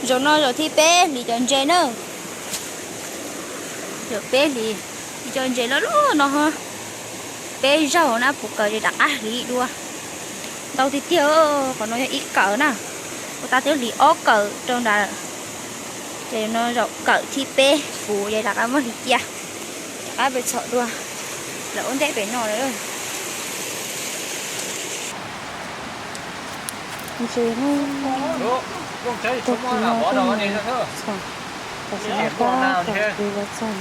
Zaum no zaum thib peb hliv cov ntses na. Zaum peb hliv cov ntses loj loj no. Peb zaug na puv kawm ces rov qab hliv dua. Ntau tiag tiag, qhov no yog ib kawm na. Ua tab twb hliv ob kawm rau nrad. Ces no zaum kawm thib peb puv ces rov qab muab hliv cia. Rov qab pem txhom dua. Lawv ua ntej pem no lawm. Ntses na, tag kis no txhom, tam sim no tab tom hliv los txog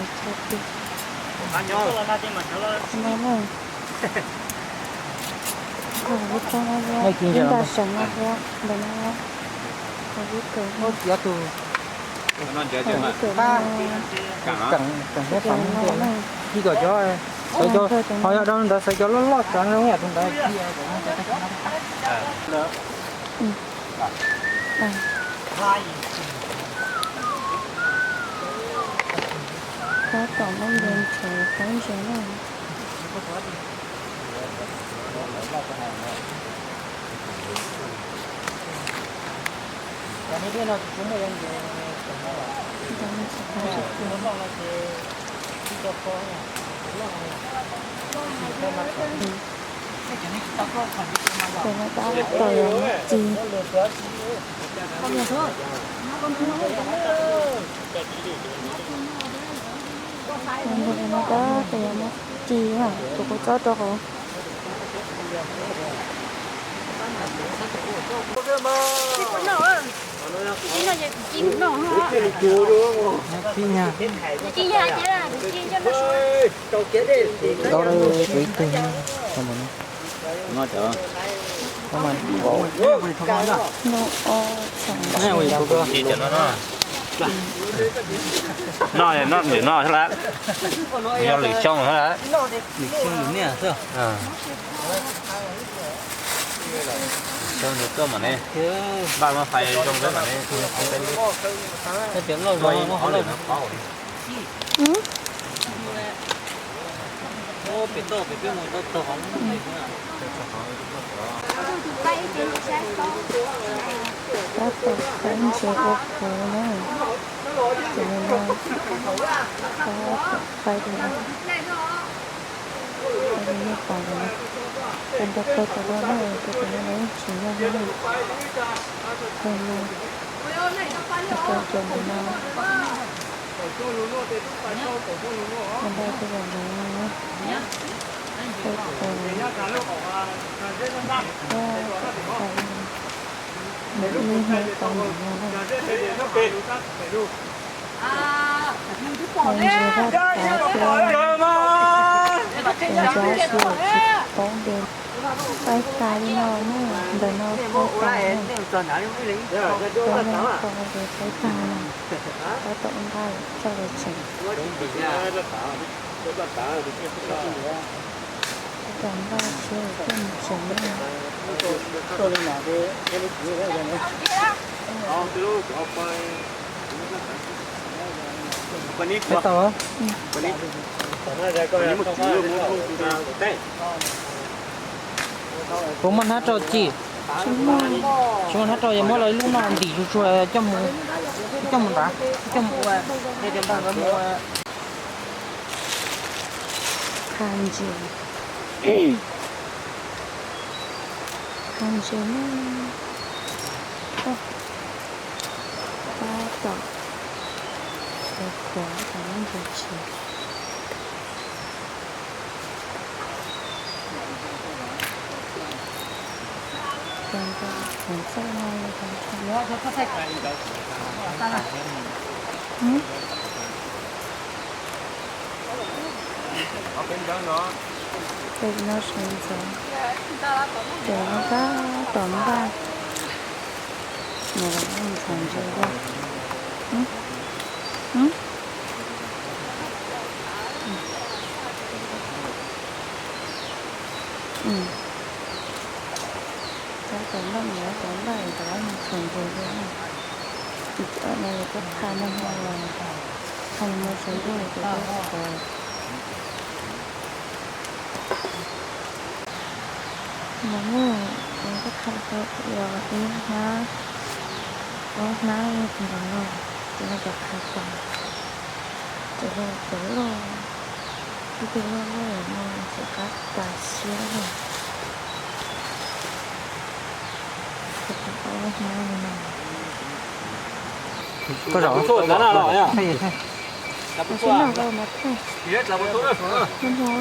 lawv txhom tiag. No na, ib nta seem no ntawm no, ib kawm no, ib kawm no, ib kawm cov, ho yog dau ntawd xaiv cov loj loj tsav zoo yam tus ntawd. Tab tom muab nce ntses qaib ntses na. Ces no tab tom yuav muab ci. Ntses no tab tom yuav muab ci na, tus kuv txob rau hauv. No, no, no, no, lwm xyoo lawm. Xyoo nws tuaj mam ne, npaj muab fais zoo peb mam ne. Tab tom qaib ntses ua puv na. Ces no tab tom qaib li no. Qaib li nej pom ntawd na. Ua nrog kawg tau loj na, rau qhov no lawv yeej tsis yog na. Kawg no, rau cov ntawm no. Ua ntau tej zaum ntawd na. Tab tom qaib li no. Ntawm ib hnub tau ntawm no na. Ntses loj tas thiab, tus ncab si tsis paub npe, qaib tas li no na, ntawm no qaib tas na, ntawm no qaib tas na, tab tom nqa coj los tseem. Tab tom nqa siab coj mus tseem na. Tau. Puas muaj hnab rau Ci? Tsis muaj hnab rau, yog muab los ib lub no ntim tsuag tsuag coj mus, coj mus nrad, coj mus ua, cov npawg nkawd mus ua. Qha ntses, qha ntses na. Tab tom sawv khuav tab tom muab ntses tshis. Cov ntses txawj no yog cov ntses. Pem no sawv ntxov, pem no tab tom npaj. Ntawm no ntxhov ntses dua. Tab tom npaj, ntawm no tab tom npaj, ntawm no ntxhov ntses dua. Cov no yog cov qha no, qha no sawv ntxov ces tab tom no na, cov qha los ib hnab. Ob hnab tus ntawm no, tus no cov qhav tas, cov no cov loj, ib tug loj loj no tsis qab tas siab li. Ob hnab li no. Koj zaum. Tsis noj koj mas thaij. Cas tsis los mus tab tom pub muab coj mus nuv.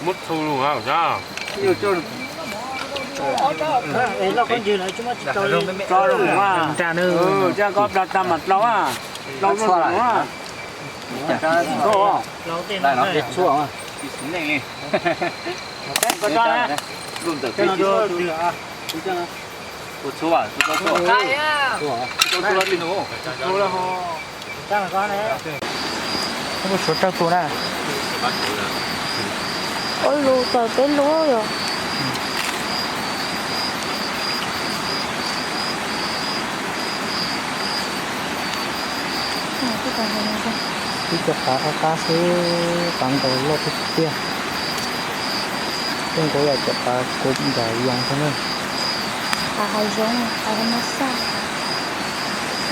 Muab txhu lug. Nra nws, koj plas tas mas dlau, dlau luaj. Suav rau tus na. Ua lus tawm peb lub yom. Ib co qav qab qab xwb, qav ntaus loj tiag tiag. Tej nkaus yog cov qav kuv nram yoos xwb na. Qav hav zoov, qav hav mab xaj.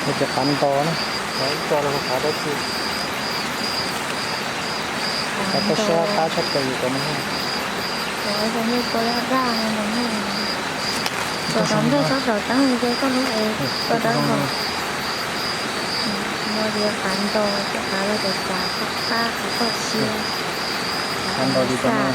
Cov qav ntaus na, qav ib co no qav dab tsi. Qav taj siab qab tshaj plaws yus cov no. Cov zoo li cov daj daj no. Cov tom ntej txhob tsom teeb li ces koj lub es koj dawb vog. Muaj li qav ntaus, cov qav loj cov qav qab qab, qav toj siab, qav ntaus li cov no.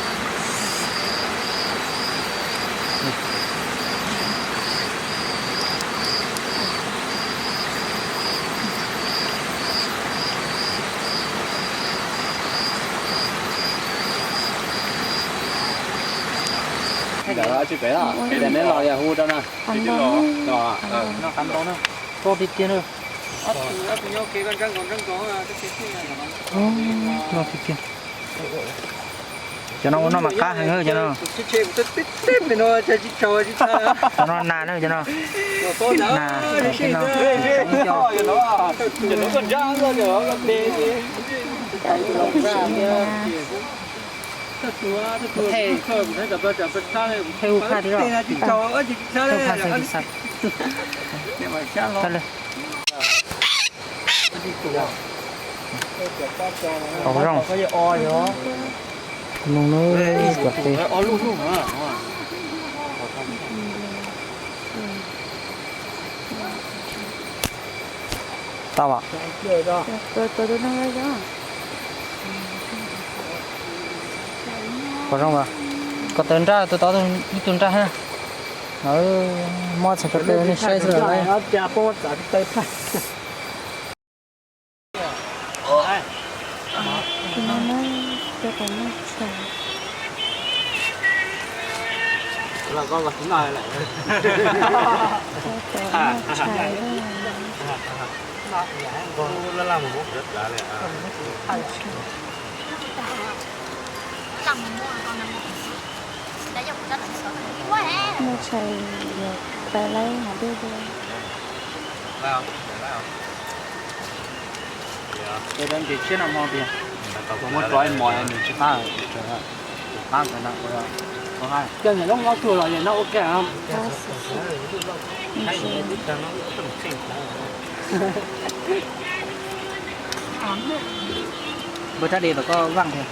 Tsis pem, ces neb los yog hu rau na. Qav ntaus, noj qav ntaus na. Koj tiag tiag na. Noj tiag tiag. Cov no ua noj mas qab heev cov no. Cov no nas na cov no. Nas, cov no. Thaij hu phaj tib zog. Thaij hu phaj xwb tsis xav. Thaij li. Qhov zoo. Nug nub cov qe. Tau as. Qhov zoo as. Ko taw nraj, tus tod ib tug nraj ha. Mob txog ko taw nej saib xwb lawm. Muaj tshais yuav pais laib hais tias. Muaj rov mos nws tsis qab, qab ntawd na. Coj niam loob mob tuag los niam no ua ke. Npawg Rab Di tom koj vaj thiab.